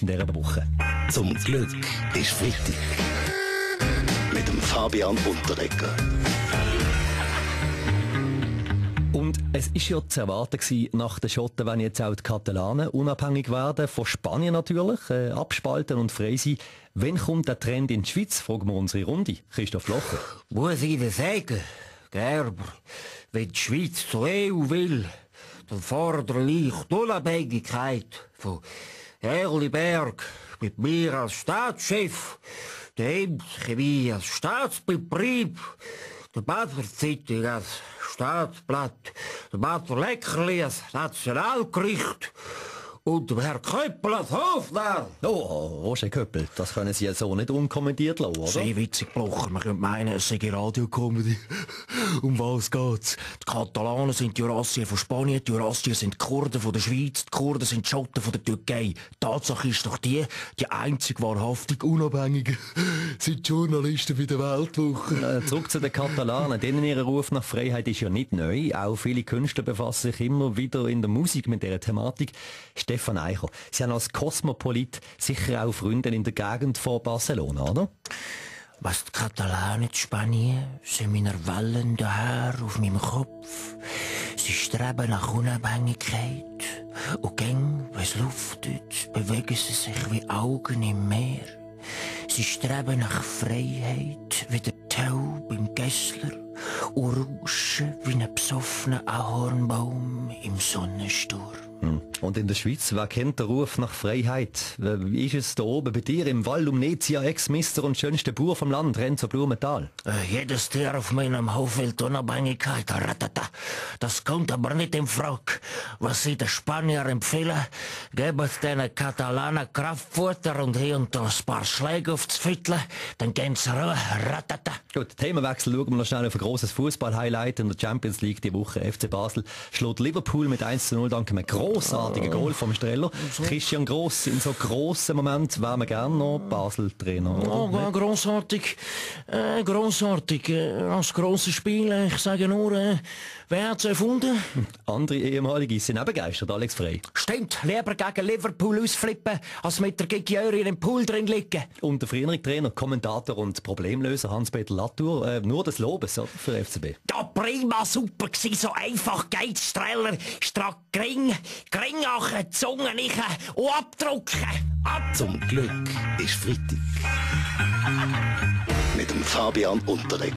in dieser Woche. Zum Glück ist Freitag. Mit dem Fabian Unterreger. Und es ist ja zu erwarten gewesen, nach den Schotten, wenn jetzt auch die Katalanen unabhängig werden, von Spanien natürlich, abspalten und frei sein. Wann kommt der Trend in die Schweiz? Fragen wir unsere Runde. Christoph Locher. Muss ich dir sagen, Gerber, wenn die Schweiz zur EU will, dann fordere ich die Unabhängigkeit von Erliberg mit mir als Staatschef, der Chemie als Staatsbetrieb, der Badler Zeitung als Staatsblatt, der Badler Leckerli als Nationalgericht und der Herr Köppel als Hofnarr. Oh, Roger Köppel, das können Sie ja so nicht unkommentiert lassen, oder? Sehr witzig, Blocher. Man könnte meinen, es sei Radio-Comedy. Um was geht's? Die Katalanen sind die Jurassier von Spanien, die Jurassier sind die Kurden von der Schweiz, die Kurden sind die Schotten von der Türkei. Tatsache ist doch die einzig wahrhaftig Unabhängigen sind die Journalisten bei der Weltwoche. Zurück zu den Katalanen. Denen ihr Ruf nach Freiheit ist ja nicht neu. Auch viele Künstler befassen sich immer wieder in der Musik mit dieser Thematik. Stefan Eicher, Sie haben als Kosmopolit sicher auch Freunde in der Gegend von Barcelona, oder? Was die Katalanen in Spanien sind meiner Wellen daher auf meinem Kopf. Sie streben nach Unabhängigkeit. Und gäng, wenn es luftet, bewegen sie sich wie Augen im Meer. Sie streben nach Freiheit, wie der Tau beim Gessler. Und rauschen wie ein besoffener Ahornbaum im Sonnensturm. Und in der Schweiz, wer kennt den Ruf nach Freiheit? Wie ist es da oben bei dir im Val Lumnezia, Ex-Mister und schönster Bauer vom Land, Renzo Blumenthal? Jedes Tier auf meinem Hof will Unabhängigkeit. Ratata. Das kommt aber nicht in Frage. Was sie den Spanier empfehlen, geben den Katalanen Kraftfutter und hier und da ein paar Schläge aufs Viertel, dann gehen sie Ruhe. Ratata. Gut, Themenwechsel, schauen wir noch schnell auf ein grosses Fußball-Highlight in der Champions League die Woche. FC Basel schlägt Liverpool mit 1:0 dank einem grossartigen Goal vom Streller. Christian Gross, in so grossen Momenten wären wir gerne noch Basel-Trainer. Oh, grossartig. Grossartig. Als grosses Spiel, ich sage nur, wer hat es erfunden? Andere ehemalige sind auch begeistert, Alex Frey. Stimmt, lieber gegen Liverpool ausflippen, als mit der Gigiöri in dem Pool drin liegen. Und der frühere Trainer, Kommentator und Problemlöser Hans-Peter Latour, nur des Lobes oder, für FCB. Ja, prima, super gsi, so einfach geht's, Streller. Strack gring ache, Zunge nicht und abdrucken. Zum Glück ist Freitag. Mit dem Fabian Unterreger.